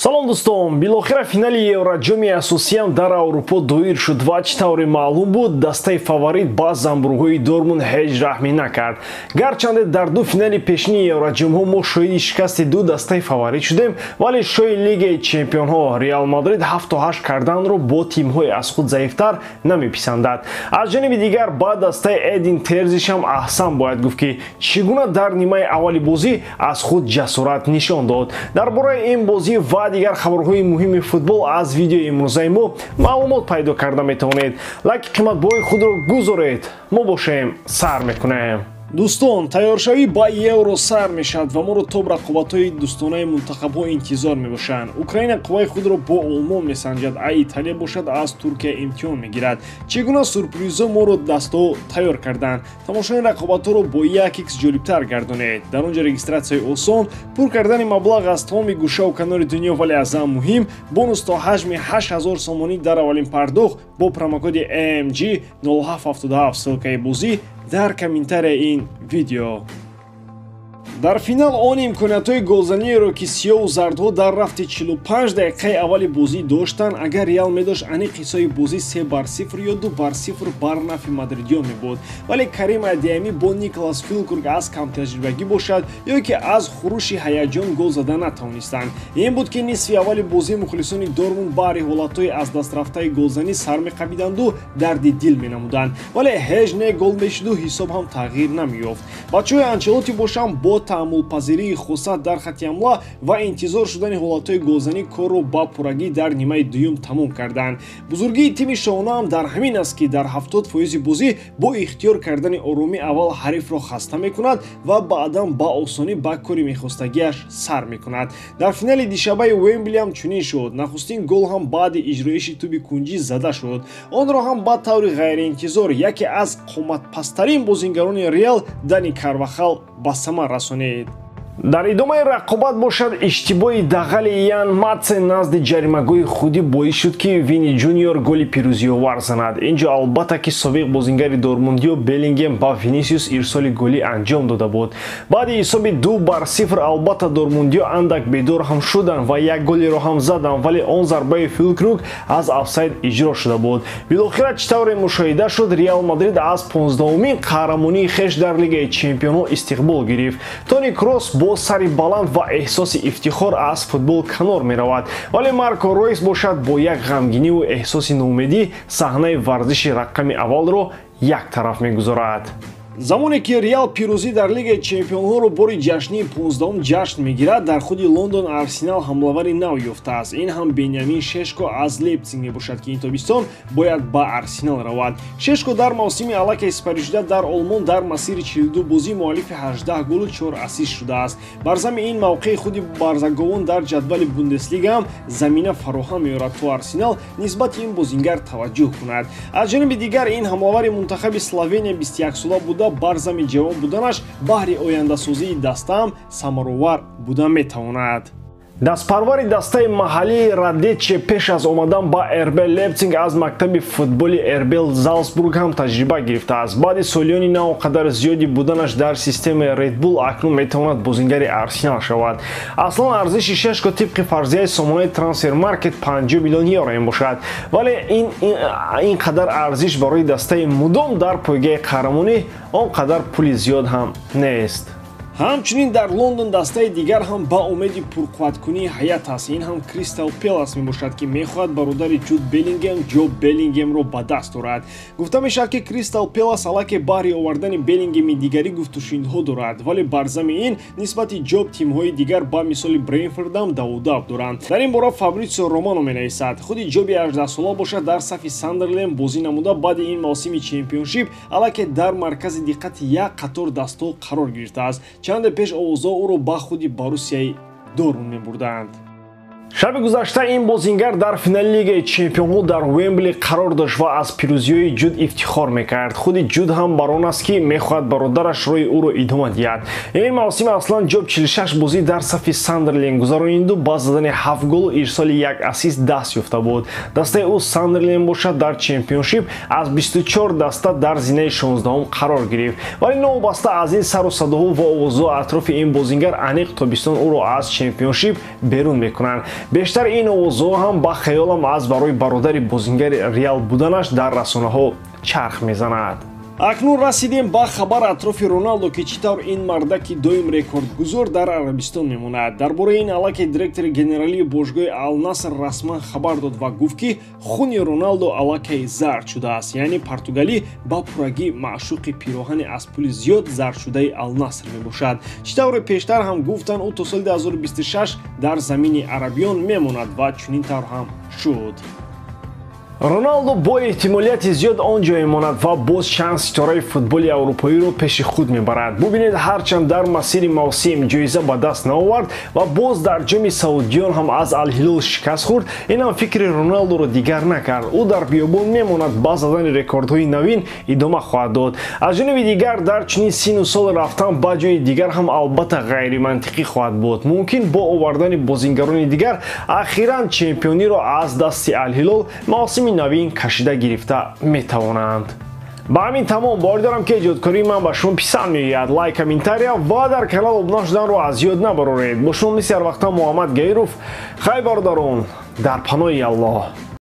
Салом дӯстон, билохира финали Евроҷоми асосиам дар Аврупо доир шуд ва чӣ тавре маълум буд, дастаи фаворит ба замбургҳои Дортмунд ҳеҷ раҳмӣ накард. Гарчанде дар ду финали пешини Евроҷомҳо мо шоҳиди шикасти ду дастаи фаворит шудем, вале шоҳи Лигаи чемпионҳо Реал Мадрид 7-8 карданро бо тимҳои аз худ заифтар намеписандад. Аз ҷониби дигар ба дастаи Эдин Терзиш ҳам аҳсан бояд гуфт, ки чӣ гуна дар нимаи аввали бозӣ аз худ ҷасорат нишон дод. Дар бораи ин бозӣ ва дигар хабарҳои муҳими футбол аз видеои имрӯзаи мо маълумот пайдо карда метавонед. Лайки қиматбоҳои худро гузоред. Мо бошем сар мекунем. Дӯстон, тайёршавӣ ба Евро сар мешавад ва моро то рақобатҳои дӯстонаи мунтахабҳо интизор мебошанд. Украина қувваи худро бо Олмон месанҷад, а Италия бошад аз Туркия имтиҳон мегирад. Чӣ гуна сюрпризҳо моро дастҳо тайёр карданд? Тамошои рақобатҳоро бо 1x ҷолибтар гардонед. Дар он ҷо регистратсияи осон, пур кардани маблағ аз тамоми гӯшаву канори дунё, вале аз ҳам муҳим бонус то ҳаҷми 8000 сомонӣ дар аввалин пардохт бо промокоди AMG 0777. Ссылкаи бозӣ дар комментарияи ин видео. Дар финал он имкониятҳои голзаниеро, ки сиёҳу зардҳо дар рафти 45 дақиқаи аввали бозӣ доштанд, агар Реал медошт, аниқ ҳисоби бозӣ 3-0 ё 2-0 бар нафи мадридиён мебуд. Вале Карим Адиами бо Николас Фюлкруг аз камтаҷрибагӣ бошад ё ки аз хурӯши ҳаяҷон гол зада натавонистанд. Ин буд, ки нисфи аввали бозӣ мухлисони Дортмунд баҳри ҳолатҳои аз дастрафтаи голзанӣ сар меқабиданду дарди дил менамуданд, вале ҳеҷ не гол мешуду ҳисоб ҳам тағйир намеёфт. Бачаҳои Анчелоти бошанд бо таъаммулпазирии хоса дар хатти ҳамла ва интизор шудани ҳолатҳои голзанӣ корро ба пуррагӣ дар нимаи дуюм тамом карданд. Бузургии тими шоҳона дар ҳамин аст, ки дар 70% бозӣ бо ихтиёр кардани оромӣ аввал ҳарифро хаста мекунад ва баъдан ба осонӣ ба кори мехостагиаш сар мекунад. Дар финали дишабаи Уэмбли ҳам чунин шуд. Нахустин гол ҳам баъди иҷроиши туби кунҷӣ зада шуд. Онро ҳам ба таври ғайриинтизор яке аз қоматпасттарин бозингарони Реал Дани Карвахал ба самар расонид. Дар идомаи рақобат бошад, иштибоҳи дағали Ян Матсен назди ҷаримагоҳи худӣ боис шуд, ки Вини Ҷуниор голи пирӯзиовар занад. Ин ҷо албатта ки собиқ бозингари Дортмундиё Беллингем ба Винисиус ирсоли голӣ анҷом дода буд. Баъди ҳисоби 2-0 албатта Дортмундиё андак бедор ҳам шуданд ва як голеро ҳам заданд, вале он зарбаи Фюлкруг аз офсайд иҷро шуда буд. Билохира чӣ тавре мушоҳида шуд, Реал Мадрид аз 15-умин қаҳрамонии хеш дар Лигаи чемпионҳо истиқбол гирифт. Тони Кросс бо сари баланд ва эҳсоси ифтихор аз футбол канор меравад, вале Марко Ройс бошад бо як ғамгиниву эҳсоси ноумедӣ саҳнаи варзиши рақами аввалро як тараф мегузорад. Замоне ки Реал пирӯзӣ дар Лигаи чемпионҳоро бори ҷашнии 15-ум ҷашн мегирад, дар худи Лондон Арсенал ҳамлавари нав ёфтааст. Ин ҳам Бенямин Шешко аз Лейпциг мебошад, ки ин тобистон бояд ба Арсенал равад. Шешко дар мавсими аллакай сипаришуда дар Олмон дар масири 42 бозӣ муаллифи 18 голу 4 ассист шудааст. Бар зами ин мавқеи худи барзаговон дар ҷадвали Бундеслига ҳам замина фароҳам меорад, то Арсенал нисбати ин бозингар таваҷҷӯҳ кунад. Аз ҷониби дигар ин ҳамлавари мунтахаби Словения 21-сола буда, бар зами ҷавон буданаш баҳри ояндасозии дастаам самаровар буда метавонад. Дастпарвари дастаи маҳаллии Радече пеш аз омадан ба РБ Лейпциг аз мактаби футболи РБ Залцбург ҳам таҷриба гирифтааст. Баъди солиёни на он қадар зиёди буданаш дар системаи Red Bull акнун метавонад бозингари Арсенал шавад. Аслан арзиши Шешко тибқи фарзияи сомонаи Трансфер Маркет 50 миллион евро мебошад, вале ин қадар арзиш барои дастаи мудом дар пойгаи қаҳрамонӣ он қадар пули зиёд ҳам нест. Ҳамчунин дар Лондон дастаи дигар ҳам ба умеди пурқувваткунии ҳайат аст. Ин ҳам Кристал Пелас мебошад, ки мехоҳад бародари Ҷуд Беллингем Ҷо Беллингемро ба даст орад. Гуфта мешавад, ки Кристал Пелас аллакай баҳри овардани Беллингеми дигарӣ гуфтушунидҳо дорад, вале бар зами ин нисбати Ҷоб тимҳои дигар ба мисоли Бренфордам давудав доранд. Дар ин бора Фабритсио Романо менависад. Худи Ҷоби 18-сола бошад дар сафи Сандерленд бозӣ намуда, баъди ин мавсими чемпионшип аллакай дар маркази диққати як қатор дастҳо қарор гирифтааст. Чанде пеш овозҳо ӯро ба худи Боруссияи Дортмунд мебурданд. Шаби гузашта ин бозингар дар финали Лигаи чемпионҳо дар Уэмбли қарор дошт ва аз пирӯзиҳои Ҷуд ифтихор мекард. Худи Ҷуд ҳам бар он аст, ки мехоҳад бародараш роҳи ӯро идома диҳад. Ин мавсим аслан Ҷоб 46 бозӣ дар сафи Сандерленд гузарониду ба задани 7 голу ирсоли як ассист даст ёфта буд. Дастаи ӯ Сандерленд бошад дар чемпионшип аз 24 даста дар зинаи 16-ум қарор гирифт. Вале новобаста аз ин сару садоҳо ва овозҳо атрофи ин бозингар, аниқ тобистон ӯро аз чемпионшип берун мекунанд. Бештар ин овозҳо ҳам ба хаёлам аз барои бародари бозингари Реал буданаш дар расонаҳо чарх мезанад. Акнун расидем ба хабар атрофи Роналдо, ки чӣ тавр ин мардаки доим рекордгузор дар Арабистон мемонад. Дар бораи ин аллакай директори генералии бошгоҳи Алнаср расман хабар дод ва гуфт, ки хуни Роналдо аллакай зард шудааст, яъне португалӣ ба пуррагӣ маъшуқи пироҳани аз пули зиёд зардшудаи Алнаср мебошад. Чӣ тавре пештар ҳам гуфтанд, ӯ то соли 2026 дар замини арабиён мемонад ва чунин тавр ҳам шуд. Роналдо бо эҳтимолияти зиёд он ҷо мемонад ва боз чанд ситораи футболи аврупоиро пеши худ мебарад. Бубинед, ҳарчанд дар масири мавсим ҷоиза ба даст наовард ва боз дар ҷоми саудиён ҳам аз Алҳилол шикаст хӯрд, инам фикри Роналдоро дигар накард. Ӯ дар биёбон мемонад, ба задани рекордҳои навин идома хоҳад дод. Аз ҷониби дигар, дар чунин сину сол рафтан ба ҷои дигар ҳам албатта ғайримантиқӣ хоҳад буд. Мумкин бо овардани бозингарони дигар ахиран чемпиониро аз дасти Алҳилол мавсими навин кашида гирифта метавонанд. Ба ҳамин тамом. Бовар дорам, ки эҷодкории ман ба шумо писанд меояд. Лайк, комментария ва дар канал обуна шуданро аз ёд набароред. Бо шумо мисли ҳар вақта Муҳаммад Гаиров. Хайр, бародарон, дар паноҳи Аллоҳ.